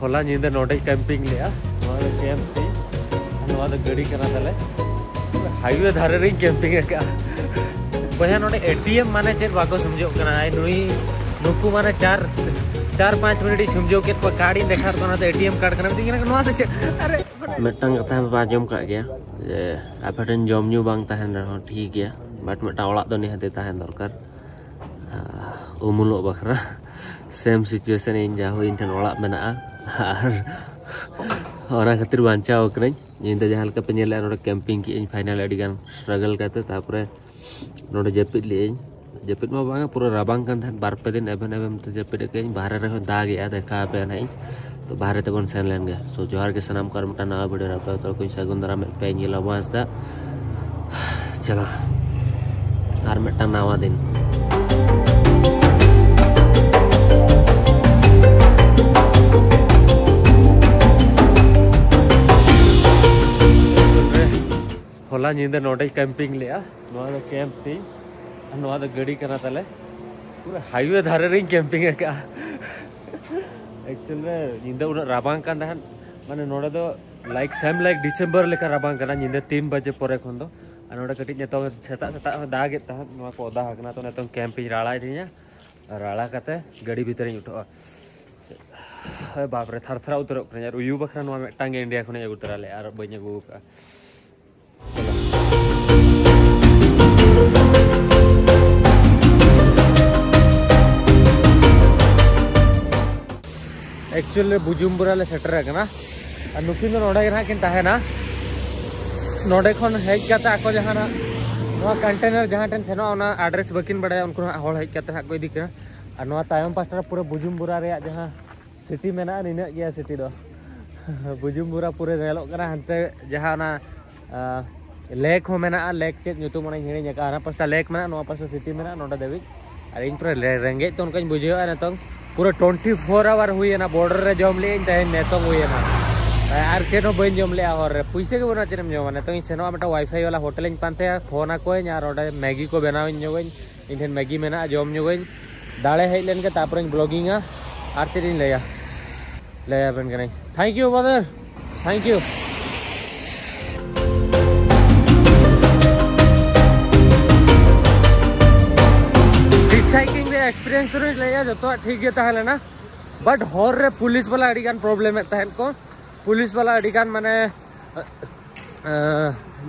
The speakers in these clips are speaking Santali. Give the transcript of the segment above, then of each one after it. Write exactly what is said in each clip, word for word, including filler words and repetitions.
ᱦᱚᱞᱟ ᱧᱤᱫᱟᱹ ᱱᱚᱰᱮ ᱠᱮᱢᱯᱤᱝ ᱞᱮᱜᱼᱟ᱾ ᱱᱚᱣᱟ ᱫᱚ ᱠᱮᱢᱯ ᱛᱤᱧ, ᱟᱨ ᱱᱚᱣᱟ ᱫᱚ ᱜᱟᱹᱰᱤ ᱠᱟᱱᱟ ᱛᱟᱞᱮ᱾ ᱦᱟᱭᱣᱮ ᱫᱷᱟᱨᱮ ᱨᱤᱧ ᱠᱮᱢᱯᱤᱝ ᱟᱠᱟᱫᱼᱟ᱾ ᱵᱚᱭᱦᱟ, ᱱᱚᱰᱮ ᱮᱴᱤᱮᱢ ᱢᱟᱱᱮ ᱪᱮᱫ ᱵᱟᱠᱚ ᱥᱚᱢᱡᱷᱚᱜ ᱠᱟᱱᱟ᱾ ᱟᱭ ᱱᱩᱭ, ᱱᱩᱠᱩ ᱢᱟᱱᱮ ᱪᱟᱨ, ᱪᱟᱨ ᱯᱟᱸᱪ ᱢᱤᱱᱤᱴ ᱤᱧ ᱥᱚᱢᱡᱷᱟᱹᱣ ᱠᱮᱫ ᱠᱚᱣᱟ, ᱠᱟᱨᱰ ᱤᱧ ᱫᱮᱠᱷᱟᱣ ᱠᱟᱱᱟ, ᱢᱮᱛᱟᱹᱧ ᱠᱟᱱᱟ, "ᱱᱚᱣᱟ ᱫᱚ ᱪᱮᱫ?" ᱟᱨᱮ, ᱢᱤᱫᱴᱟᱝ ᱠᱟᱛᱷᱟ ᱯᱮ ᱟᱸᱡᱚᱢ ᱠᱟᱜ ᱜᱮᱭᱟ ᱡᱮ ᱟᱯᱮ ᱴᱷᱮᱱ ᱡᱚᱢ ᱧᱩ ᱵᱟᱝ ᱛᱟᱦᱮᱱ ᱨᱮᱦᱚᱸ ᱴᱷᱤᱠ ᱜᱮᱭᱟ, ᱵᱟᱴ ᱢᱤᱫᱴᱟᱝ ᱚᱲᱟᱜ ᱫᱚ ᱱᱤᱦᱟᱹᱛ ᱛᱟᱦᱮᱱ ᱫᱚᱨᱠᱟᱨ᱾ ᱟᱨ ᱩᱢᱩᱞᱚᱜ ᱵᱟᱠᱷᱨᱟ ᱥᱮᱢ ᱥᱤᱪᱩᱭᱮᱥᱚᱱ ᱤᱧ ᱡᱟ ᱦᱳᱭ ᱤᱧ ᱴᱷᱮᱱ ᱚᱲᱟᱜ ᱢᱮᱱᱟᱜᱼᱟ, ᱟᱨ ᱚᱱᱟ ᱠᱷᱟᱹᱛᱤᱨ ᱵᱟᱧᱪᱟᱣ ᱠᱟᱹᱱᱟᱹᱧ᱾ ᱧᱤᱫᱟᱹ ᱡᱟᱦᱟᱸ ᱞᱮᱠᱟ ᱯᱮ ᱧᱮᱞᱮᱫᱼᱟ, ᱱᱚᱰᱮ ᱠᱮᱢᱯᱤᱝ ᱠᱮᱜᱼᱟᱹᱧ ᱯᱷᱟᱭᱱᱟᱞ ᱟᱹᱰᱤ ᱜᱟᱱ ᱥᱴᱨᱟᱜᱚᱞ ᱠᱟᱛᱮ᱾ ᱛᱟᱨᱯᱚᱨᱮ ᱱᱚᱰᱮ ᱡᱟᱹᱯᱤᱫ ᱞᱮᱜᱼᱟᱹᱧ, ᱡᱟᱹᱯᱤᱫ ᱢᱟ ᱵᱟᱝᱟ, ᱯᱩᱨᱟᱹ ᱨᱟᱵᱟᱝ ᱠᱟᱱ ᱛᱟᱦᱮᱸᱫ, ᱵᱟᱨ ᱯᱮ ᱫᱤᱱ ᱮᱵᱷᱮᱱ ᱮᱵᱷᱮᱱ ᱛᱮ ᱡᱟᱹᱯᱤᱫ ᱟᱠᱟᱫᱟᱹᱧ᱾ ᱵᱟᱦᱨᱮ ᱨᱮᱦᱚᱸ ᱫᱟᱜ ᱮᱜᱼᱟ, ᱫᱮᱠᱷᱟᱣ ᱟᱯᱮᱭᱟ ᱱᱟᱦᱟᱜ ᱤᱧ᱾ ᱛᱚ ᱵᱟᱦᱨᱮ ᱛᱮᱵᱚᱱ ᱥᱮᱱ ᱞᱮᱱ ᱜᱮ᱾ ᱥᱳ ᱡᱚᱦᱟᱨ ᱜᱮ ᱥᱟᱱᱟᱢ ᱠᱚ, ᱟᱨ ᱢᱤᱫᱴᱟᱝ ᱱᱟᱣᱟ ᱵᱷᱤᱰᱤᱭᱳ ᱨᱮ ᱟᱯᱮ ᱡᱚᱛᱚ ᱦᱚᱲ ᱠᱚᱧ ᱥᱟᱹᱜᱩᱱ ᱫᱟᱨᱟᱢᱮᱫ ᱯᱮᱭᱟ᱾ ᱤᱧ ᱜᱮ ᱞᱚᱵᱚ ᱦᱟᱸᱥᱫᱟ᱾ ᱪᱟᱞᱟᱜ ᱟᱨ ᱢᱤᱫᱴᱟᱝ ᱱᱟᱣᱟ ᱫᱤᱱ᱾ ᱦᱚᱞᱟ ᱧᱤᱫᱟᱹ ᱱᱚᱰᱮᱧ ᱠᱮᱢᱯᱤᱝ ᱞᱮᱜᱼᱟ᱾ ᱱᱚᱣᱟ ᱫᱚ ᱠᱮᱢᱯ ᱛᱤᱧ, ᱟᱨ ᱱᱚᱣᱟ ᱫᱚ ᱜᱟᱹᱰᱤ ᱠᱟᱱᱟ ᱛᱟᱞᱮ᱾ ᱯᱩᱨᱟᱹ ᱦᱟᱭᱣᱮ ᱫᱷᱟᱨᱮ ᱨᱤᱧ ᱠᱮᱢᱯᱤᱝ ᱟᱠᱟᱫᱼᱟ᱾ ᱮᱠᱪᱩᱭᱮᱞ ᱨᱮ ᱧᱤᱫᱟᱹ ᱩᱱᱟᱹᱜ ᱨᱟᱵᱟᱝ ᱠᱟᱱ ᱛᱟᱦᱮᱸᱫ, ᱢᱟᱱᱮ ᱱᱚᱰᱮ ᱫᱚ ᱞᱟᱭᱤᱠ ᱥᱮᱢ ᱞᱟᱭᱤᱠ ᱰᱤᱥᱮᱢᱵᱚᱨ ᱞᱮᱠᱟ ᱨᱟᱵᱟᱝ ᱠᱟᱱᱟ᱾ ᱧᱤᱫᱟᱹ ᱛᱤᱱ ᱵᱟᱡᱮ ᱯᱚᱨᱮ ᱠᱷᱚᱱ ᱫᱚ᱾ ᱟᱨ ᱱᱚᱰᱮ ᱠᱟᱹᱴᱤᱡ ᱱᱤᱛᱚᱝ ᱥᱮᱛᱟᱜ ᱥᱮᱛᱟᱜ ᱦᱚᱸ ᱫᱟᱜ ᱮᱫ ᱛᱟᱦᱮᱸᱫ, ᱱᱚᱣᱟ ᱠᱚ ᱚᱫᱟ ᱟᱠᱟᱱᱟ᱾ ᱛᱚ ᱱᱤᱛᱚᱝ ᱠᱮᱢᱯ ᱤᱧ ᱨᱟᱲᱟ ᱤᱫᱤᱧᱟ, ᱨᱟᱲᱟ ᱠᱟᱛᱮ ᱜᱟᱹᱰᱤ ᱵᱷᱤᱛᱨᱤᱧ ᱩᱴᱷᱟᱹᱜᱼᱟ᱾ ᱦᱳᱭ ᱵᱟᱯ ᱨᱮ, ᱛᱷᱟᱨ ᱛᱷᱟᱨ ᱩᱛᱟᱹᱨᱚᱜ ᱠᱟᱹᱱᱟᱹᱧ᱾ ᱟᱨ ᱩᱭᱩ ᱵᱟᱠᱷᱨᱟ ᱱᱚᱣᱟ ᱢᱤᱫᱴᱟᱝ ᱜᱮ ᱤᱱᱰᱤᱭᱟ ᱠᱷᱚᱱᱤᱧ ᱟᱹᱜᱩ ᱛᱚᱨᱟ ᱞᱮᱫᱼᱟ, ᱟᱨ ᱵᱟᱹᱧ ᱟᱹᱜᱩ ᱟᱠᱟᱫᱼᱟ᱾ ᱮᱠᱪᱩᱭᱮᱞ ᱨᱮ ᱵᱩᱡᱩᱢᱵᱩᱨᱟ ᱞᱮ ᱥᱮᱴᱮᱨ ᱟᱠᱟᱱᱟ᱾ ᱟᱨ ᱱᱩᱠᱤᱱ ᱫᱚ ᱱᱚᱰᱮ ᱜᱮ ᱱᱟᱦᱟᱜ ᱠᱤᱱ ᱛᱟᱦᱮᱱᱟ᱾ ᱱᱚᱰᱮ ᱠᱷᱚᱱ ᱦᱮᱡ ᱠᱟᱛᱮ ᱟᱠᱚ ᱡᱟᱦᱟᱱᱟᱜ ᱱᱚᱣᱟ ᱠᱚᱱᱴᱮᱱᱟᱨ ᱡᱟᱦᱟᱸ ᱴᱷᱮᱱ ᱥᱮᱱᱚᱜᱼᱟ, ᱚᱱᱟ ᱟᱰᱨᱮᱥ ᱵᱟᱹᱠᱤᱱ ᱵᱟᱲᱟᱭᱟ᱾ ᱩᱱᱠᱩ ᱱᱟᱦᱟᱜ ᱦᱚᱲ ᱦᱮᱡ ᱠᱟᱛᱮ ᱱᱟᱦᱟᱜ ᱠᱚ ᱤᱫᱤ ᱠᱟᱱᱟ᱾ ᱟᱨ ᱱᱚᱣᱟ ᱛᱟᱭᱚᱢ ᱯᱟᱥᱴᱟ ᱨᱮ ᱯᱩᱨᱟᱹ ᱵᱩᱡᱩᱢᱵᱩᱨᱟ ᱨᱮᱭᱟᱜ ᱡᱟᱦᱟᱸ ᱥᱤᱴᱤ ᱢᱮᱱᱟᱜᱼᱟ, ᱱᱤᱱᱟᱹᱜ ᱜᱮᱭᱟ ᱥᱤᱴᱤ ᱫᱚ᱾ ᱵᱩᱡᱩᱢᱵᱩᱨᱟ ᱯᱩᱨᱟᱹ ᱧᱮᱞᱚᱜ ᱠᱟᱱᱟ᱾ ᱦᱟᱱᱛᱮ ᱡᱟᱦᱟᱸ ᱚᱱᱟ ᱞᱮᱠ ᱦᱚᱸ ᱢᱮᱱᱟᱜᱼᱟ, ᱞᱮᱠ ᱪᱮᱫ ᱧᱩᱛᱩᱢ ᱚᱱᱟᱧ ᱦᱤᱲᱤᱧ ᱟᱠᱟᱫᱼᱟ᱾ ᱦᱟᱱᱟ ᱯᱟᱥᱴᱟ ᱞᱮᱠ ᱢᱮᱱᱟᱜᱼᱟ, ᱱᱚᱣᱟ ᱯᱟᱥᱴᱟ ᱥᱤᱴᱤ ᱢᱮᱱᱟᱜᱼᱟ, ᱱᱚᱰᱮ ᱫᱷᱟᱹᱵᱤᱡ᱾ ᱟᱨ ᱤᱧ ᱯᱩᱨᱟᱹ ᱨᱮ- ᱨᱮᱸᱜᱮᱡ ᱛᱮ ᱚᱱᱠᱟᱧ ᱵᱩᱡᱷᱟᱹᱣᱮᱫᱼᱟ ᱱᱤᱛᱚᱝ᱾ ᱯᱩᱨᱟᱹ ᱴᱩᱭᱮᱱᱴᱤ ᱯᱷᱳᱨ ᱟᱣᱟᱨ ᱦᱩᱭᱮᱱᱟ, ᱵᱚᱨᱰᱟᱨ ᱨᱮ ᱡᱚᱢ ᱞᱮᱜᱼᱟᱹᱧ, ᱛᱮᱦᱮᱧ ᱱᱤᱛᱚᱝ ᱦᱩᱭᱮᱱᱟ᱾ ᱟᱨ ᱪᱮᱫ ᱦᱚᱸ ᱵᱟᱹᱧ ᱡᱚᱢ ᱞᱮᱜᱼᱟ ᱦᱚᱨ ᱨᱮ, ᱯᱩᱭᱥᱟᱹ ᱜᱮ ᱵᱟᱹᱱᱩᱜᱼᱟ ᱪᱮᱫ ᱮᱢ ᱡᱚᱢᱟ᱾ ᱱᱤᱛᱚᱝ ᱤᱧ ᱥᱮᱱᱚᱜᱼᱟ, ᱢᱤᱫᱴᱟᱝ ᱣᱟᱭᱯᱷᱟᱭ ᱣᱟᱞᱟ ᱦᱳᱴᱮᱞ ᱤᱧ ᱯᱟᱱᱛᱮᱭᱟ, ᱯᱷᱳᱱ ᱟᱠᱚᱣᱟᱹᱧ ᱟᱨ ᱚᱸᱰᱮ ᱢᱮᱜᱤ ᱠᱚ ᱵᱮᱱᱟᱣ ᱤᱧ ᱧᱚᱜᱟᱹᱧ᱾ ᱤᱧ ᱴᱷᱮᱱ ᱢᱮᱜᱤ ᱢᱮᱱᱟᱜᱼᱟ, ᱡᱚᱢ ᱧᱚᱜᱟᱹᱧ᱾ ᱫᱟᱲᱮ ᱦᱮᱡ ᱞᱮᱱ ᱜᱮ ᱛᱟᱨᱯᱚᱨᱮᱧ ᱵᱞᱚᱜᱤᱝᱟ᱾ ᱟᱨ ᱪᱮᱫ ᱤᱧ ᱞᱟᱹᱭᱟ, ᱞᱟᱹᱭ ᱟᱵᱮᱱ ᱠᱟᱹᱱᱟᱹᱧ᱾ Thank you brother, thank you. Hitchhiking ᱨᱮᱭᱟᱜ experience ᱫᱚᱧ ᱞᱟᱹᱭᱟ, ᱡᱚᱛᱚᱣᱟᱜ ᱴᱷᱤᱠ ᱜᱮ ᱛᱟᱦᱮᱸ ᱞᱮᱱᱟ, but ᱦᱚᱨ ᱨᱮ ᱯᱩᱞᱤᱥ ᱵᱟᱞᱟ ᱟᱹᱰᱤ ᱜᱟᱱ problem ᱮᱫ ᱛᱟᱦᱮᱸᱫ ᱠᱚ᱾ ᱯᱩᱞᱤᱥ ᱵᱟᱞᱟ ᱟᱹᱰᱤ ᱜᱟᱱ ᱢᱟᱱᱮ, ᱟᱸ,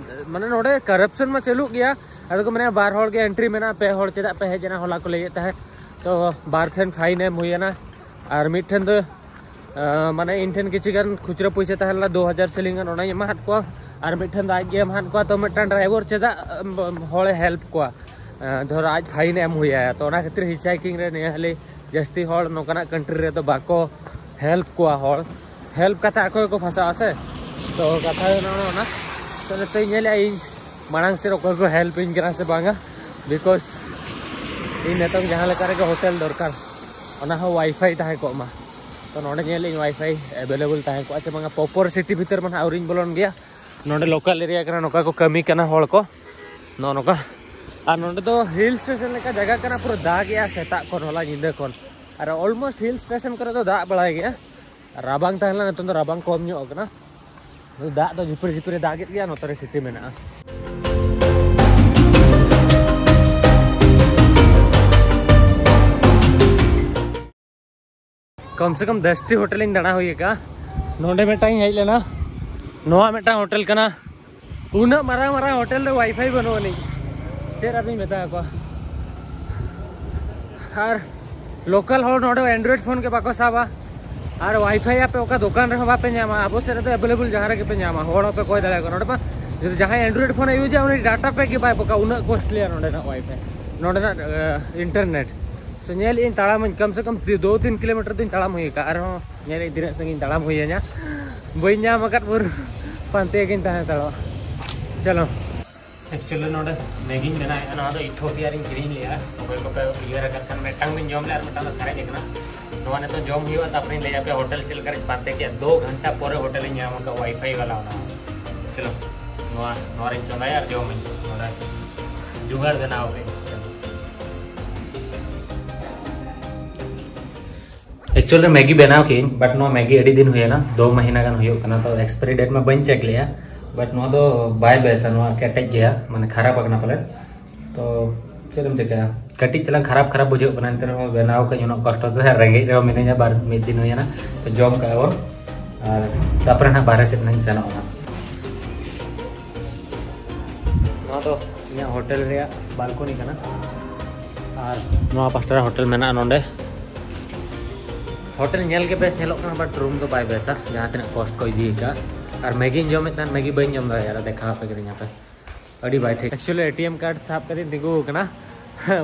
ᱢᱟᱱᱮ ᱱᱚᱰᱮ corruption ᱢᱟ ᱪᱟᱹᱞᱩᱜ ᱜᱮᱭᱟ᱾ ᱟᱫᱚ ᱠᱚ ᱢᱮᱱᱟ, "ᱵᱟᱨ ᱦᱚᱲ ᱜᱮ entry ᱢᱮᱱᱟᱜᱼᱟ, ᱯᱮ ᱦᱚᱲ ᱪᱮᱫᱟᱜ ᱯᱮ ᱦᱮᱡ ᱮᱱᱟ?" ᱦᱚᱞᱟ ᱠᱚ ᱞᱟᱹᱭᱮᱫ ᱛᱟᱦᱮᱸᱫ᱾ ᱛᱚ ᱵᱟᱨ ᱴᱷᱮᱱ fine ᱮᱢ ᱦᱩᱭᱮᱱᱟ, ᱟᱨ ᱢᱤᱫ ᱴᱷᱮᱱ ᱫᱚ, ᱟᱸ, ᱢᱟᱱᱮ ᱤᱧ ᱴᱷᱮᱱ ᱠᱤᱪᱷᱩ ᱜᱟᱱ ᱠᱷᱩᱪᱨᱟᱹ ᱯᱚᱭᱥᱟ ᱛᱟᱦᱮᱸ ᱞᱮᱱᱟ, ᱫᱩ ᱦᱟᱡᱟᱨ ᱥᱤᱞᱤᱝ ᱜᱟᱱ, ᱚᱱᱟᱧ ᱮᱢᱟᱫ ᱠᱚᱣᱟ᱾ ᱟᱨ ᱢᱤᱫ ᱴᱷᱮᱱ ᱫᱚ ᱟᱡ ᱜᱮ ᱮᱢᱟᱫ ᱠᱚᱣᱟ᱾ ᱛᱚ ᱢᱤᱫᱴᱟᱝ driver ᱪᱮᱫᱟᱜ, ᱟᱸ, ᱦᱚᱲᱮ help ᱠᱚᱣᱟ? ᱟᱸ, ᱫᱷᱚᱨᱚ ᱟᱡ fine ᱮᱢ ᱦᱩᱭᱟᱭᱟ, ᱛᱚ ᱚᱱᱟ ᱠᱷᱟᱹᱛᱤᱨ hitchhiking ᱨᱮ ᱱᱤᱭᱟᱹ ᱦᱟᱹᱞᱤ ᱡᱟᱹᱥᱛᱤ ᱦᱚᱲ ᱱᱚᱝᱠᱟᱱᱟᱜ country ᱨᱮᱫᱚ ᱵᱟᱠᱚ help ᱠᱚᱣᱟ᱾ ᱦᱚᱲ help ᱠᱟᱛᱮ ᱟᱠᱚ ᱜᱮᱠᱚ ᱯᱷᱟᱸᱥᱟᱜᱼᱟ ᱥᱮ᱾ ᱛᱚ ᱠᱟᱛᱷᱟ ᱦᱩᱭᱩᱜ ᱠᱟᱱᱟ ᱚᱱᱟ᱾ ᱛᱚ ᱱᱤᱛᱚᱜ ᱤᱧ ᱧᱮᱞᱮᱜᱼᱟ ᱤᱧ ᱢᱟᱲᱟᱝ ᱥᱮᱫ ᱚᱠᱚᱭ ᱠᱚ help ᱤᱧ ᱠᱟᱱᱟ ᱥᱮ ᱵᱟᱝᱟ, because ᱤᱧ ᱱᱤᱛᱚᱝ ᱡᱟᱦᱟᱸ ᱞᱮᱠᱟ ᱨᱮᱜᱮ hotel ᱫᱚᱨᱠᱟᱨ, ᱚᱱᱟ ᱦᱚᱸ WiFi ᱛᱟᱦᱮᱸ ᱠᱚᱜ ᱢᱟ᱾ ᱛᱚ ᱱᱚᱰᱮ ᱧᱮᱞᱮᱜᱼᱟᱹᱧ WiFi available ᱛᱟᱦᱮᱸ ᱠᱚᱜᱼᱟ ᱪᱮ ᱵᱟᱝᱟ᱾ Proper city ᱵᱷᱤᱛᱤᱨ ᱢᱟ ᱱᱟᱦᱟᱜ ᱟᱹᱣᱨᱤᱧ ᱵᱚᱞᱚᱱ ᱜᱮᱭᱟ᱾ ᱱᱚᱰᱮ local area ᱠᱟᱱᱟ, ᱱᱚᱝᱠᱟ ᱠᱚ ᱠᱟᱹᱢᱤ ᱠᱟᱱᱟ ᱦᱚᱲ ᱠᱚ, ᱱᱚᱜᱼᱚ ᱱᱚᱝᱠᱟ᱾ ᱟᱨ ᱱᱚᱰᱮ ᱫᱚ hill station ᱞᱮᱠᱟ ᱡᱟᱭᱜᱟ ᱠᱟᱱᱟ, ᱯᱩᱨᱟᱹ ᱫᱟᱜᱮᱜᱼᱟ ᱥᱮᱛᱟᱜ ᱠᱷᱚᱱ ᱦᱚᱞᱟ ᱧᱤᱫᱟᱹ ᱠᱷᱚᱱ᱾ ᱟᱨ almost hill station ᱠᱚᱨᱮ ᱫᱚ ᱫᱟᱜ ᱵᱟᱲᱟᱭ ᱜᱮᱭᱟ᱾ ᱨᱟᱵᱟᱝ ᱛᱟᱦᱮᱸ ᱞᱮᱱᱟ, ᱱᱤᱛᱚᱝ ᱫᱚ ᱨᱟᱵᱟᱝ ᱠᱚᱢ ᱧᱚᱜ ᱠᱟᱱᱟ᱾ ᱫᱟᱜ ᱫᱚ ᱡᱷᱤᱯᱤᱨ ᱡᱷᱤᱯᱤᱨᱮ ᱫᱟᱜᱮᱫ ᱜᱮᱭᱟ, ᱱᱚᱛᱮ ᱨᱮ city ᱢᱮᱱᱟᱜᱼᱟ᱾ ᱠᱚᱢ ᱥᱮ ᱠᱚᱢ ᱫᱚᱥ ᱴᱤ hotel ᱤᱧ ᱫᱟᱬᱟ ᱦᱩᱭ ᱟᱠᱟᱫᱼᱟ᱾ ᱱᱚᱰᱮ ᱢᱤᱫᱴᱟᱝ ᱤᱧ ᱦᱮᱡ ᱞᱮᱱᱟ, ᱱᱚᱣᱟ ᱢᱤᱫᱴᱟᱝ hotel ᱠᱟᱱᱟ᱾ ᱩᱱᱟᱹᱜ ᱢᱟᱨᱟᱝ ᱢᱟᱨᱟᱝ hotel ᱨᱮ WiFi ᱵᱟᱹᱱᱩᱜ ᱟᱹᱱᱤᱡ, ᱪᱮᱫ ᱟᱫᱚᱧ ᱢᱮᱛᱟ ᱠᱚᱣᱟ᱾ ᱟᱨ local ᱦᱚᱲ ᱱᱚᱰᱮ Android phone ᱜᱮ ᱵᱟᱠᱚ ᱥᱟᱵᱟ᱾ ᱟᱨ WiFi ᱟᱯᱮ ᱚᱠᱟ ᱫᱚᱠᱟᱱ ᱨᱮᱦᱚᱸ ᱵᱟᱯᱮ ᱧᱟᱢᱟ, ᱟᱵᱚ ᱥᱮᱫ ᱨᱮᱫᱚ available ᱡᱟᱦᱟᱸ ᱨᱮᱜᱮ ᱯᱮ ᱧᱟᱢᱟ, ᱦᱚᱲ ᱦᱚᱸᱯᱮ ᱠᱚᱭ ᱫᱟᱲᱮᱭᱟᱠᱚᱣᱟ᱾ ᱱᱚᱰᱮ ᱢᱟ ᱡᱩᱫᱤ ᱡᱟᱦᱟᱸᱭ Android phone ᱮ ᱤᱭᱩᱡᱟ, ᱩᱱᱤ data pack ᱜᱮ ᱵᱟᱭ ᱯᱚᱠᱟ, ᱩᱱᱟᱹᱜ costlyᱟ ᱱᱚᱰᱮᱱᱟᱜ WiFi, ᱱᱚᱰᱮᱱᱟᱜ internet᱾ So ᱧᱮᱞ ᱤᱧ ᱛᱟᱲᱟᱢᱟᱹᱧ ᱠᱚᱢ ᱥᱮ ᱠᱚᱢ ᱫᱩ ᱛᱤᱱ ᱠᱤᱞᱳᱢᱤᱴᱟᱨ ᱫᱚᱧ ᱛᱟᱲᱟᱢ ᱦᱩᱭ ᱟᱠᱟᱫᱼᱟ, ᱟᱨᱦᱚᱸ ᱧᱮᱞ ᱤᱧ ᱛᱤᱱᱟᱹᱜ ᱥᱟᱺᱜᱤᱧ ᱛᱟᱲᱟᱢ ᱦᱩᱭ ᱟᱹᱧᱟ, ᱵᱟᱹᱧ ᱧᱟᱢ ᱟᱠᱟᱫ ᱵᱷᱳᱨ ᱯᱟᱱᱛᱮ ᱜᱤᱧ ᱛᱟᱦᱮᱸ ᱦᱟᱛᱟᱲᱚᱜᱼᱟ᱾ ᱪᱚᱞᱚ᱾ Actually ᱱᱚᱰᱮ ᱢᱮᱜᱤᱧ ᱵᱮᱱᱟᱣᱮᱫᱼᱟ, ᱱᱚᱣᱟ ᱫᱚ ᱤᱛᱷᱳᱯᱤᱭᱟ ᱨᱤᱧ ᱠᱤᱨᱤᱧ ᱞᱮᱫᱼᱟ᱾ ᱚᱠᱚᱭ ᱠᱚᱯᱮ ᱩᱭᱦᱟᱹᱨ ᱟᱠᱟᱫ ᱠᱷᱟᱱ, ᱢᱤᱫᱴᱟᱝ ᱫᱚᱧ ᱡᱚᱢ ᱞᱮᱫᱼᱟ ᱟᱨ ᱢᱤᱫᱴᱟᱝ ᱫᱚ ᱥᱟᱨᱮᱡ ᱟᱠᱟᱱᱟ᱾ ᱱᱚᱣᱟ ᱱᱤᱛᱚᱜ ᱡᱚᱢ ᱦᱩᱭᱩᱜᱼᱟ, ᱛᱟᱨᱯᱚᱨᱮᱧ ᱞᱟᱹᱭ ᱟᱯᱮᱭᱟ ᱦᱳᱴᱮᱞ ᱪᱮᱫ ᱞᱮᱠᱟ ᱨᱤᱧ ᱯᱟᱱᱛᱮ ᱠᱮᱫᱼᱟ᱾ ᱫᱳ ᱜᱷᱚᱱᱴᱟ ᱯᱚᱨᱮ ᱦᱳᱴᱮᱞ ᱤᱧ ᱧᱟᱢ ᱟᱠᱟᱫ, WiFi ᱵᱟᱞᱟ ᱚᱱᱟ᱾ ᱪᱚᱞᱚ, ᱱᱚᱣᱟ ᱱᱚᱣᱟ ᱨᱤᱧ ᱪᱚᱸᱫᱟᱭᱟ ᱟᱨ ᱡᱚᱢᱟᱹᱧ᱾ ᱱᱚᱰᱮ ᱡᱩᱜᱟᱲ ᱵᱮᱱᱟᱣ ᱟᱯᱮ᱾ ᱮᱠᱪᱩᱭᱮᱞ ᱨᱮ ᱢᱮᱜᱤ ᱵᱮᱱᱟᱣ ᱠᱮᱫᱟᱹᱧ, ᱵᱟᱴ ᱱᱚᱣᱟ ᱢᱮᱜᱤ ᱟᱹᱰᱤ ᱫᱤᱱ ᱦᱩᱭᱮᱱᱟ, ᱫᱩ ᱢᱟᱹᱦᱤᱱᱟ ᱜᱟᱱ ᱦᱩᱭᱩᱜ ᱠᱟᱱᱟ᱾ ᱛᱚ ᱮᱠᱥᱯᱟᱭᱨᱤ ᱰᱮᱴ ᱢᱟ ᱵᱟᱹᱧ ᱪᱮᱠ ᱞᱮᱜᱼᱟ, ᱵᱟᱴ ᱱᱚᱣᱟ ᱫᱚ ᱵᱟᱭ ᱵᱮᱥᱟ, ᱱᱚᱣᱟ ᱠᱮᱴᱮᱡ ᱜᱮᱭᱟ, ᱢᱟᱱᱮ ᱠᱷᱟᱨᱟᱯ ᱟᱠᱟᱱᱟ ᱯᱟᱞᱮ᱾ ᱛᱚ ᱪᱮᱫ ᱮᱢ ᱪᱮᱠᱟᱭᱟ, ᱠᱟᱹᱴᱤᱡ ᱪᱟᱞᱟᱝ ᱠᱷᱟᱨᱟᱯ ᱠᱷᱟᱨᱟᱯ ᱵᱩᱡᱷᱟᱹᱜ ᱠᱟᱱᱟ, ᱮᱱᱛᱮ ᱨᱮᱦᱚᱸ ᱵᱮᱱᱟᱣ ᱠᱟᱹᱧ ᱩᱱᱟᱹᱜ ᱠᱚᱥᱴᱚ ᱛᱮ᱾ ᱨᱮᱸᱜᱮᱡ ᱨᱮᱦᱚᱸ ᱢᱤᱱᱟᱹᱧᱟ, ᱵᱟᱨ ᱢᱤᱫ ᱫᱤᱱ ᱦᱩᱭᱮᱱᱟ᱾ ᱛᱚ ᱡᱚᱢ ᱠᱟᱜᱼᱟ ᱵᱚᱱ, ᱟᱨ ᱛᱟᱨᱯᱚᱨᱮ ᱱᱟᱦᱟᱜ ᱵᱟᱦᱨᱮ ᱥᱮᱫ ᱱᱟᱦᱟᱜ ᱤᱧ ᱥᱮᱱᱚᱜᱼᱟ᱾ ᱱᱚᱣᱟ ᱫᱚ ᱤᱧᱟᱹᱜ ᱦᱳᱴᱮᱞ ᱨᱮᱭᱟᱜ ᱵᱟᱞᱠᱚᱱᱤ ᱠᱟᱱᱟ, ᱟᱨ ᱱᱚᱣᱟ ᱯᱟᱥᱴᱟ ᱨᱮ ᱦᱳᱴᱮᱞ ᱢᱮᱱᱟᱜᱼᱟ᱾ ᱱᱚᱰᱮ ᱦᱳᱴᱮᱞ ᱧᱮᱞ ᱜᱮ ᱵᱮᱥ ᱧᱮᱞᱚᱜ ᱠᱟᱱᱟ, ᱵᱟᱴ ᱨᱩᱢ ᱫᱚ ᱵᱟᱭ ᱵᱮᱥᱟ, ᱡᱟᱦᱟᱸ ᱛᱤᱱᱟᱹᱜ ᱠᱚᱥᱴ ᱠᱚ ᱤᱫᱤ ᱟᱠᱟᱫᱼᱟ᱾ ᱟᱨ ᱢᱮᱜᱤᱧ ᱡᱚᱢᱮᱫ ᱛᱟᱦᱮᱸᱫ, ᱢᱮᱜᱤ ᱵᱟᱹᱧ ᱡᱚᱢ ᱫᱟᱲᱮᱭᱟᱜᱼᱟ, ᱫᱮᱠᱷᱟᱣ ᱟᱯᱮ ᱠᱟᱹᱱᱟᱹᱧ ᱦᱟᱯᱮ᱾ ᱟᱹᱰᱤ ᱵᱟᱭ ᱴᱷᱤᱠ᱾ ᱮᱠᱪᱩᱭᱮᱞᱤ ᱮ ᱴᱤ ᱮᱢ ᱠᱟᱨᱰ ᱥᱟᱵ ᱠᱟᱛᱮᱧ ᱛᱤᱸᱜᱩ ᱟᱠᱟᱱᱟ᱾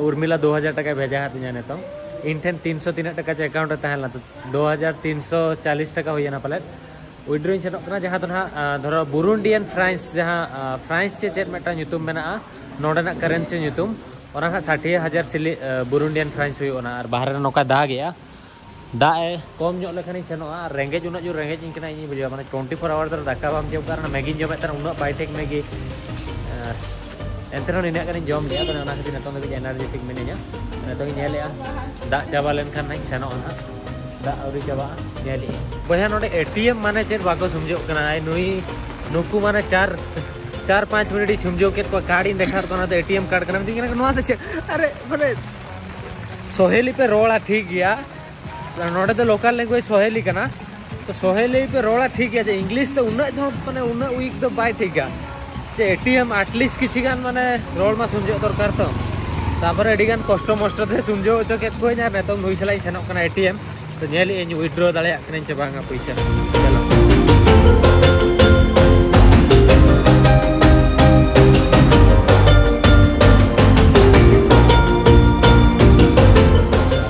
ᱩᱨᱢᱤᱞᱟ ᱫᱩ ᱦᱟᱡᱟᱨ ᱴᱟᱠᱟᱭ ᱵᱷᱮᱡᱟ ᱟᱫᱤᱧᱟ ᱱᱤᱛᱚᱝ᱾ ᱤᱧ ᱴᱷᱮᱱ ᱛᱤᱱᱥᱚ ᱛᱤᱱᱟᱹᱜ ᱴᱟᱠᱟ ᱪᱚ ᱮᱠᱟᱣᱩᱱᱴ ᱨᱮ ᱛᱟᱦᱮᱸ ᱞᱮᱱᱟ, ᱛᱚ ᱫᱩ ᱦᱟᱡᱟᱨ ᱛᱤᱱᱥᱚ ᱪᱟᱞᱤᱥ ᱴᱟᱠᱟ ᱦᱩᱭᱮᱱᱟ ᱯᱟᱞᱮᱫ᱾ ᱩᱭᱤᱰᱨᱳᱧ ᱥᱮᱱᱚᱜ ᱠᱟᱱᱟ, ᱡᱟᱦᱟᱸ ᱫᱚ ᱱᱟᱦᱟᱜ, ᱟᱸ, ᱫᱷᱚᱨᱚ ᱵᱩᱨᱩᱱᱰᱤᱭᱟᱱ ᱯᱷᱨᱟᱱᱥ, ᱡᱟᱦᱟᱸ, ᱟᱸ, ᱯᱷᱨᱟᱱᱥ ᱪᱮ ᱪᱮᱫ ᱢᱤᱫᱴᱟᱝ ᱧᱩᱛᱩᱢ ᱢᱮᱱᱟᱜᱼᱟ ᱱᱚᱸᱰᱮᱱᱟᱜ ᱠᱟᱨᱮᱱᱥᱤ ᱧᱩᱛᱩᱢ, ᱚᱱᱟ ᱱᱟᱦᱟᱜ ᱥᱟᱴᱷᱤᱭᱟᱹ ᱦᱟᱡᱟᱨ ᱥᱤᱞᱤ, ᱟᱸ, ᱵᱩᱨᱩᱱᱰᱤᱭᱟᱱ ᱯᱷᱨᱟᱱᱥ ᱦᱩᱭᱩᱜ ᱠᱟᱱᱟ᱾ ᱟᱨ ᱵᱟᱦᱨᱮ ᱨᱮ ᱱᱚᱝᱠᱟ ᱫᱟᱜᱮᱜᱼᱟ, ᱫᱟᱜ ᱮ ᱠᱚᱢ ᱧᱚᱜ ᱞᱮᱠᱷᱟᱱᱤᱧ ᱥᱮᱱᱚᱜᱼᱟ᱾ ᱟᱨ ᱨᱮᱸᱜᱮᱡ, ᱩᱱᱟᱹᱜ ᱡᱳᱨ ᱨᱮᱸᱜᱮᱡ ᱤᱧ ᱠᱟᱱᱟ, ᱤᱧᱤᱧ ᱵᱩᱡᱷᱟᱹᱣᱟ, ᱢᱟᱱᱮ ᱴᱩᱭᱮᱱᱴᱤ ᱯᱷᱳᱨ ᱟᱣᱟᱨ ᱫᱚ ᱫᱟᱠᱟ ᱵᱟᱢ ᱡᱚᱢ ᱠᱟᱜ ᱨᱮᱦᱚᱸ ᱢᱮᱜᱤᱧ ᱡᱚᱢᱮᱫ ᱛᱟᱦᱮᱱᱟ, ᱩᱱᱟᱹᱜ ᱵᱟᱭ ᱴᱷᱤᱠ ᱢᱮᱜᱤ᱾ ᱟᱨ ᱮᱱᱛᱮ ᱨᱮᱦᱚᱸ ᱱᱤᱱᱟᱹᱜ ᱜᱟᱱᱤᱧ ᱡᱚᱢ ᱞᱮᱜᱼᱟ, ᱛᱚ ᱚᱱᱟ ᱠᱷᱟᱹᱛᱤᱨ ᱱᱤᱛᱚᱝ ᱫᱷᱟᱹᱵᱤᱡ ᱮᱱᱟᱨᱡᱮᱴᱤᱠ ᱢᱤᱱᱟᱹᱧᱟ᱾ ᱱᱤᱛᱚᱝ ᱤᱧ ᱧᱮᱞᱮᱜᱼᱟ, ᱫᱟᱜ ᱪᱟᱵᱟ ᱞᱮᱱᱠᱷᱟᱱ ᱱᱟᱦᱟᱜ ᱤᱧ ᱥᱮᱱᱚᱜᱼᱟ ᱱᱟᱦᱟᱜ᱾ ᱫᱟᱜ ᱟᱹᱣᱨᱤ ᱪᱟᱵᱟᱜᱼᱟ, ᱧᱮᱞᱮᱜᱼᱟᱹᱧ᱾ ᱵᱚᱭᱦᱟ, ᱱᱚᱰᱮ ᱮ ᱴᱤ ᱮᱢ ᱢᱟᱱᱮ ᱪᱮᱫ ᱵᱟᱠᱚ ᱥᱚᱢᱡᱷᱚᱜ ᱠᱟᱱᱟ᱾ ᱟᱭ ᱱᱩᱭ, ᱱᱩᱠᱩ ᱢᱟᱱᱮ ᱪᱟᱨ, ᱪᱟᱨ ᱯᱟᱸᱪ ᱢᱤᱱᱤᱴ ᱤᱧ ᱥᱚᱢᱡᱷᱟᱹᱣ ᱠᱮᱫ ᱠᱚᱣᱟ, ᱠᱟᱨᱰ ᱤᱧ ᱫᱮᱠᱷᱟᱣᱟᱫ ᱠᱚᱣᱟ, ᱱᱚᱣᱟ ᱫᱚ ᱮ ᱴᱤ ᱮᱢ ᱠᱟᱨᱰ ᱠᱟᱱᱟ᱾ ᱢᱤᱛᱟᱹᱧ ᱠᱟᱱᱟ ᱠᱚ, "ᱱᱚᱣᱟ ᱫᱚ ᱪᱮᱫ?" ᱟᱨᱮ, ᱢᱟᱱᱮ, ᱥᱚᱦᱮᱞᱤ ᱯᱮ ᱨᱚᱲᱟ, ᱴᱷᱤᱠ ᱜᱮᱭᱟ, ᱱᱚᱰᱮ ᱫᱚ ᱞᱳᱠᱟᱞ ᱞᱮᱝᱜᱩᱭᱮᱡᱽ ᱥᱚᱦᱮᱞᱤ ᱠᱟᱱᱟ, ᱛᱚ ᱥᱚᱦᱮᱞᱤ ᱯᱮ ᱨᱚᱲᱟ, ᱴᱷᱤᱠ ᱜᱮᱭᱟ, ᱡᱮ ᱤᱝᱞᱤᱥ ᱫᱚ ᱩᱱᱟᱹᱜ ᱫᱚ, ᱢᱟᱱᱮ, ᱩᱱᱟᱹᱜ ᱩᱭᱤᱠ ᱫᱚ ᱵᱟᱭ ᱴᱷᱤᱠᱟ᱾ ᱡᱮ ᱮ ᱴᱤ ᱮᱢ ᱟᱴᱞᱤᱥᱴ ᱠᱤᱪᱷᱤ ᱜᱟᱱ, ᱢᱟᱱᱮ, ᱨᱚᱲ ᱢᱟ ᱥᱚᱢᱡᱷᱚᱜ ᱫᱚᱨᱠᱟᱨ ᱛᱚ᱾ ᱛᱟᱨᱯᱚᱨᱮ ᱟᱹᱰᱤ ᱜᱟᱱ ᱠᱚᱥᱴᱚ ᱢᱚᱥᱴᱚ ᱛᱮ ᱥᱚᱢᱡᱷᱟᱹᱣ ᱦᱚᱪᱚ ᱠᱮᱫ ᱠᱚᱣᱟᱧ, ᱟᱨ ᱱᱤᱛᱚᱝ ᱱᱩᱭ ᱥᱟᱞᱟᱜ ᱤᱧ ᱥᱮᱱᱚᱜ ᱠᱟᱱᱟ ᱮ ᱴᱤ ᱮᱢ᱾ ᱛᱚ ᱧᱮᱞ ᱤᱧ ᱩᱭᱤᱰᱨᱚ ᱫᱟᱲᱮᱭᱟᱜ ᱠᱟᱹᱱᱟᱹᱧ ᱪᱮ ᱵᱟᱝᱟ ᱯᱩᱭᱥᱟᱹ᱾ ᱪᱚᱞᱚ᱾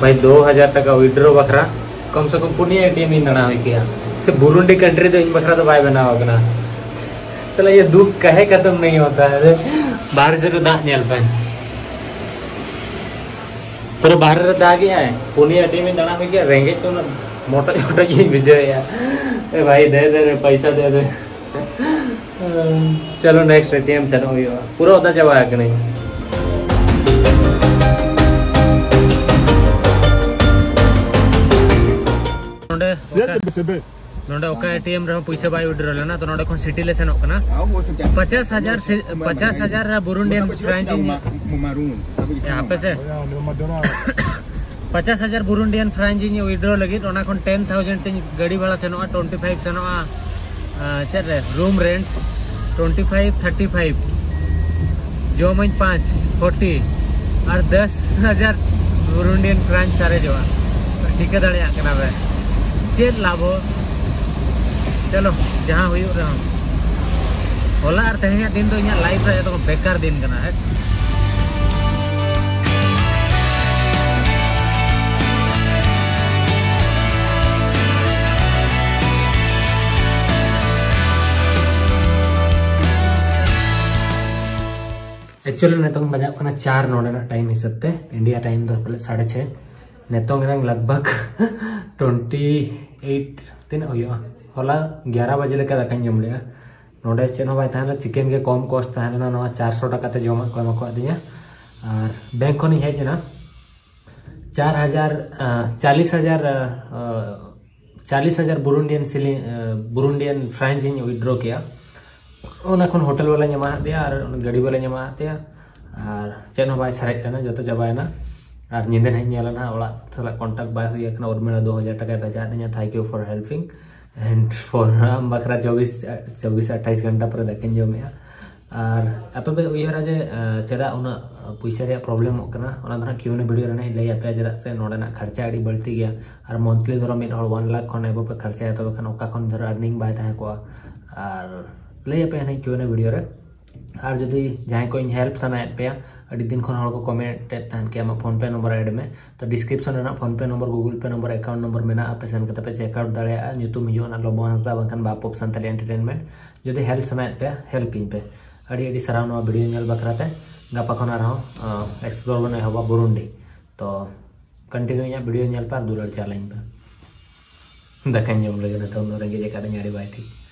ᱵᱷᱟᱭ, ᱫᱩ ᱦᱟᱡᱟᱨ ᱴᱟᱠᱟ ᱩᱭᱤᱰᱨᱚ ᱵᱟᱠᱷᱨᱟ ᱠᱚᱢ ᱥᱮ ᱠᱚᱢ ᱯᱩᱱᱭᱟᱹ ᱮ ᱴᱤ ᱮᱢ ᱤᱧ ᱫᱟᱬᱟ ᱦᱩᱭ ᱠᱮᱭᱟ᱾ ᱥᱮ ᱵᱩᱨᱩᱱᱰᱤ ᱠᱟᱱᱴᱨᱤ ᱫᱚ ᱤᱧ ᱵᱟᱠᱷᱨᱟ ᱫᱚ ᱵᱟᱭ ᱵᱮᱱᱟᱣ ᱟᱠᱟᱱᱟ᱾ ᱥᱟᱞᱟ, ᱭᱮ ᱫᱩᱠᱷ ᱠᱟᱦᱮ ᱠᱷᱟᱛᱟᱢ ᱱᱟᱦᱤ ᱦᱳᱛᱟ ᱦᱮ? ᱵᱟᱦᱨᱮ ᱥᱮᱫ ᱨᱮ ᱫᱟᱜ ᱧᱮᱞ ᱯᱮ᱾ ᱯᱩᱨᱟᱹ ᱵᱟᱦᱨᱮ ᱨᱮ ᱫᱟᱜᱮᱜᱼᱟᱭ, ᱯᱩᱱᱭᱟᱹ ᱮ ᱴᱤ ᱮᱢ ᱤᱧ ᱫᱟᱬᱟ ᱦᱩᱭ ᱠᱮᱫ, ᱨᱮᱸᱜᱮᱡ ᱛᱮ ᱩᱱᱟᱹᱜ ᱢᱚᱴᱚᱡ ᱢᱚᱴᱚᱡ ᱜᱤᱧ ᱵᱩᱡᱷᱟᱹᱣᱮᱫᱼᱟ᱾ ᱮ ᱵᱷᱟᱭ, ᱫᱮ ᱫᱮ ᱨᱮ, ᱯᱚᱭᱥᱟ ᱫᱮ ᱫᱮ᱾ ᱪᱚᱞᱚ, ᱱᱮᱠᱥᱴ ᱮ ᱴᱤ ᱮᱢ ᱥᱮᱱᱚᱜ ᱦᱩᱭᱩᱜᱼᱟ, ᱯᱩᱨᱟᱹ ᱚᱫᱟ ᱪᱟᱵᱟ ᱟᱠᱟᱱᱟᱹᱧ᱾ ᱱᱚᱰᱮ ᱚᱠᱟ ᱮ ᱴᱤ ᱮᱢ ᱨᱮᱦᱚᱸ ᱯᱩᱭᱥᱟᱹ ᱵᱟᱭ ᱩᱭᱰᱨᱚ ᱞᱮᱱᱟ, ᱛᱚ ᱱᱚᱰᱮ ᱠᱷᱚᱱ ᱥᱤᱴᱤ ᱞᱮ ᱥᱮᱱᱚᱜ ᱠᱟᱱᱟ᱾ ᱯᱚᱪᱟᱥ ᱦᱟᱡᱟᱨ ᱥᱤ-, ᱯᱚᱪᱟᱥ ᱦᱟᱡᱟᱨ ᱨᱮ ᱵᱩᱨᱩᱱᱰᱤᱭᱟᱱ ᱯᱷᱨᱟᱱᱪ ᱤᱧ, ᱦᱮᱸ, ᱦᱟᱯᱮ ᱥᱮ᱾ ᱯᱚᱪᱟᱥ ᱦᱟᱡᱟᱨ ᱵᱩᱨᱩᱱᱰᱤᱭᱟᱱ ᱯᱷᱨᱟᱱᱪ ᱤᱧ ᱩᱭᱰᱨᱚ ᱞᱟᱹᱜᱤᱫ, ᱚᱱᱟ ᱠᱷᱚᱱ ᱴᱮᱱ ᱛᱷᱟᱣᱡᱮᱱᱰ ᱛᱤᱧ ᱜᱟᱹᱰᱤ ᱵᱷᱟᱲᱟ ᱥᱮᱱᱚᱜᱼᱟ, ᱴᱩᱭᱮᱱᱴᱤ ᱯᱷᱟᱭᱤᱵᱷ ᱥᱮᱱᱚᱜᱼᱟ, ᱟᱸ, ᱪᱮᱫ ᱨᱮ, room rent, twenty five, thirty five, ᱡᱚᱢᱟᱹᱧ ᱯᱟᱸᱪ, ᱯᱷᱳᱨᱴᱤ, ᱟᱨ ᱫᱚᱥ ᱦᱟᱡᱟᱨ ᱵᱩᱨᱩᱱᱰᱤᱭᱟᱱ ᱯᱷᱨᱟᱱᱪ ᱥᱟᱨᱮᱡᱚᱜᱼᱟ᱾ ᱴᱷᱤᱠᱟᱹ ᱫᱟᱲᱮᱭᱟᱜ ᱠᱟᱱᱟ ᱯᱮ ᱪᱮᱫ ᱞᱟᱵᱷ ᱦᱚᱸ? ᱪᱚᱞᱚ, ᱡᱟᱦᱟᱸ ᱦᱩᱭᱩᱜ ᱨᱮᱦᱚᱸ, ᱦᱚᱞᱟ ᱟᱨ ᱛᱮᱦᱮᱧᱟᱜ ᱫᱤᱱ ᱫᱚ ᱤᱧᱟᱹᱜ ᱞᱟᱭᱤᱯᱷ ᱨᱮ ᱡᱚᱛᱚ ᱠᱷᱚᱱ ᱵᱮᱠᱟᱨ ᱫᱤᱱ ᱠᱟᱱᱟ, ᱦᱮᱸ᱾ Actually, ᱱᱤᱛᱚᱝ ᱵᱟᱡᱟᱜ ᱠᱟᱱᱟ ᱪᱟᱨ ᱱᱚᱰᱮᱱᱟᱜ ᱴᱟᱭᱤᱢ ᱦᱤᱥᱟᱹᱵ ᱛᱮ, ᱤᱱᱰᱤᱭᱟ ᱴᱟᱭᱤᱢ ᱫᱚ ᱯᱟᱞᱮ ᱥᱟᱲᱮ ᱪᱷᱮ᱾ ᱱᱤᱛᱚᱝ ᱮᱱᱟᱝ ᱞᱟᱜᱽ ᱵᱷᱟᱜᱽ ᱴᱩᱭᱮᱱᱴᱤ ᱮᱭᱤᱴ, ᱛᱤᱱᱟᱹᱜ ᱦᱩᱭᱩᱜᱼᱟ? ᱦᱚᱞᱟ ᱜᱭᱟᱨᱟ ᱵᱟᱡᱮ ᱞᱮᱠᱟ ᱫᱟᱠᱟᱧ ᱡᱚᱢ ᱞᱮᱜᱼᱟ᱾ ᱱᱚᱰᱮ ᱪᱮᱫ ᱦᱚᱸ ᱵᱟᱭ ᱛᱟᱦᱮᱸ ᱞᱮᱱᱟ, ᱪᱤᱠᱮᱱ ᱜᱮ ᱠᱚᱢ ᱠᱚᱥᱴ ᱛᱟᱦᱮᱸ ᱞᱮᱱᱟ, ᱱᱚᱣᱟ ᱪᱟᱨᱥᱚ ᱴᱟᱠᱟ ᱛᱮ ᱡᱚᱢᱟᱜ ᱠᱚ ᱮᱢᱟ ᱠᱟᱫᱤᱧᱟ᱾ ᱟᱨ ᱵᱮᱝᱠ ᱠᱷᱚᱱᱤᱧ ᱦᱮᱡ ᱮᱱᱟ, ᱪᱟᱨ ᱦᱟᱡᱟᱨ, ᱟᱸ, ᱪᱟᱞᱤᱥ ᱦᱟᱡᱟᱨ, ᱟᱸ, ᱪᱟᱞᱤᱥ ᱦᱟᱡᱟᱨ ᱵᱩᱨᱩᱱᱰᱤᱭᱟᱱ ᱥᱤᱞᱤ-, ᱟᱸ, ᱵᱩᱨᱩᱱᱰᱤᱭᱟᱱ ᱯᱷᱨᱟᱱᱪ ᱤᱧ ᱩᱭᱰᱨᱚ ᱠᱮᱜᱼᱟ᱾ ᱚᱱᱟ ᱠᱷᱚᱱ ᱦᱳᱴᱮᱞ ᱵᱟᱞᱟᱧ ᱮᱢᱟᱦᱟᱫ ᱫᱮᱭᱟ ᱟᱨ ᱚᱱᱟ ᱜᱟᱹᱰᱤ ᱵᱟᱞᱟᱧ ᱮᱢᱟᱦᱟᱫ ᱫᱮᱭᱟ, ᱟᱨ ᱪᱮᱫ ᱦᱚᱸ ᱵᱟᱭ ᱥᱟᱨᱮᱡ ᱞᱮᱱᱟ, ᱡᱚᱛᱚ ᱪᱟᱵᱟᱭᱮᱱᱟ᱾ ᱟᱨ ᱧᱤᱫᱟᱹ ᱱᱟᱦᱟᱜ ᱤᱧ ᱧᱮᱞᱟ ᱱᱟᱦᱟᱜ, ᱚᱲᱟᱜ ᱥᱟᱞᱟᱜ ᱠᱚᱱᱴᱟᱠᱴ ᱵᱟᱭ ᱦᱩᱭ ᱟᱠᱟᱱᱟ᱾ ᱩᱨᱢᱤᱞᱟ ᱫᱩ ᱦᱟᱡᱟᱨ ᱴᱟᱠᱟᱭ ᱵᱷᱮᱡᱟ ᱟᱹᱫᱤᱧᱟ, thank you for helping and for ᱟᱢ ᱵᱟᱠᱷᱨᱟ ᱪᱚᱵᱵᱤᱥ, ᱪᱚᱵᱵᱤᱥ ᱟᱴᱷᱟᱭᱤᱥ ᱜᱷᱚᱱᱴᱟ ᱯᱚᱨᱮ ᱫᱟᱠᱟᱧ ᱡᱚᱢᱮᱜᱼᱟ᱾ ᱟᱨ ᱟᱯᱮ ᱯᱮ ᱩᱭᱦᱟᱹᱨᱟ ᱡᱮ, ᱟᱸ, ᱪᱮᱫᱟᱜ ᱩᱱᱟᱹᱜ, ᱟᱸ, ᱯᱩᱭᱥᱟᱹ ᱨᱮᱭᱟᱜ ᱯᱨᱚᱵᱞᱮᱢᱚᱜ ᱠᱟᱱᱟ, ᱚᱱᱟ ᱫᱚ ᱱᱟᱦᱟᱜ ᱠᱤᱭᱩ ᱮᱱ ᱮ ᱵᱷᱤᱰᱤᱭᱳ ᱨᱮ ᱱᱟᱦᱟᱜ ᱤᱧ ᱞᱟᱹᱭ ᱟᱯᱮᱭᱟ, ᱪᱮᱫᱟᱜ ᱥᱮ ᱱᱚᱰᱮᱱᱟᱜ ᱠᱷᱚᱨᱪᱟ ᱟᱹᱰᱤ ᱵᱟᱹᱲᱛᱤ ᱜᱮᱭᱟ᱾ ᱟᱨ ᱢᱚᱱᱛᱷᱞᱤ ᱫᱷᱚᱨᱚ ᱢᱤᱫ ᱦᱚᱲ ᱚᱣᱟᱱ ᱞᱟᱠᱷ ᱠᱷᱚᱱ ᱮᱵᱚᱵᱷ ᱮ ᱠᱷᱚᱨᱪᱟᱭᱟ, ᱛᱚᱵᱮ ᱠᱷᱟᱱ ᱚᱠᱟ ᱠᱷᱚᱱ ᱫᱷᱚᱨᱚ ᱟᱨᱱᱤᱝ ᱵᱟᱭ ᱛᱟᱦᱮᱸ ᱠᱚᱜᱼᱟ? ᱟᱨ ᱞᱟᱹᱭ ᱟᱯᱮᱭᱟ ᱱᱟᱦᱟᱜ ᱠᱤᱭᱩ ᱮᱱ ᱮ ᱵᱷᱤᱰᱤᱭᱳ ᱨᱮ᱾ ᱟᱨ ᱡᱩᱫᱤ ᱡᱟᱦᱟᱸᱭ ᱠᱚ ᱤᱧ ᱦᱮᱞᱯ ᱥᱟᱱᱟᱭᱮᱫ ᱯᱮᱭᱟ, ᱟᱹᱰᱤ ᱫᱤᱱ ᱠᱷᱚᱱ ᱦᱚᱲ ᱠᱚ ᱠᱚᱢᱮᱱᱴ ᱮᱫ ᱛᱟᱦᱮᱱ ᱠᱤ ᱟᱢᱟᱜ PhonePe ᱱᱚᱢᱵᱚᱨ ᱮᱰ ᱢᱮ, ᱛᱚ ᱰᱤᱥᱠᱨᱤᱯᱥᱚᱱ ᱨᱮᱱᱟᱜ PhonePe number, Google Pay number, account number ᱢᱮᱱᱟᱜᱼᱟ, ᱟᱯᱮ ᱥᱮᱱ ᱠᱟᱛᱮ ᱯᱮ ᱪᱮᱠ ᱟᱣᱩᱴ ᱫᱟᱲᱮᱭᱟᱜᱼᱟ᱾ ᱧᱩᱛᱩᱢ ᱦᱤᱡᱩᱜᱼᱟ ᱱᱟᱦᱟᱜ ᱞᱚᱵᱚ ᱦᱟᱸᱥᱫᱟ, ᱵᱟᱝᱠᱷᱟᱱ ᱵᱟᱯᱚᱵ ᱥᱟᱱᱛᱟᱞᱤ ᱮᱱᱴᱟᱨᱴᱮᱱᱢᱮᱱᱴ᱾ ᱡᱩᱫᱤ ᱦᱮᱞᱯ ᱥᱟᱱᱟᱭᱮᱫ ᱯᱮᱭᱟ, ᱦᱮᱞᱯ ᱤᱧ ᱯᱮ᱾ ᱟᱹᱰᱤ ᱟᱹᱰᱤ ᱥᱟᱨᱦᱟᱣ ᱱᱚᱣᱟ ᱵᱷᱤᱰᱤᱭᱳ ᱧᱮᱞ ᱵᱟᱠᱷᱨᱟ ᱛᱮ᱾ ᱜᱟᱯᱟ ᱠᱷᱚᱱ ᱟᱨᱦᱚᱸ, ᱟᱸ, ᱮᱠᱥᱯᱞᱳᱨ ᱵᱚᱱ ᱮᱦᱚᱵᱟ ᱵᱩᱨᱩᱱᱰᱤ᱾ ᱛᱚ ᱠᱚᱱᱴᱤᱱᱤᱭᱩ ᱤᱧᱟᱹᱜ ᱵᱷᱤᱰᱤᱭᱳ ᱧᱮᱞ ᱯᱮ ᱟᱨ ᱫᱩᱞᱟᱹᱲ ᱪᱟᱞᱟᱧ ᱯᱮ᱾ ᱫᱟᱠᱟᱧ ᱡᱚᱢ ᱞᱮᱜᱮ, ᱱᱤᱛᱚᱝ ᱫᱚ ᱨᱮᱸᱜᱮᱡ ᱟᱠᱟᱫᱤᱧᱟ ᱟᱹᱰᱤ ᱵᱟᱭ ᱴᱷᱤᱠ᱾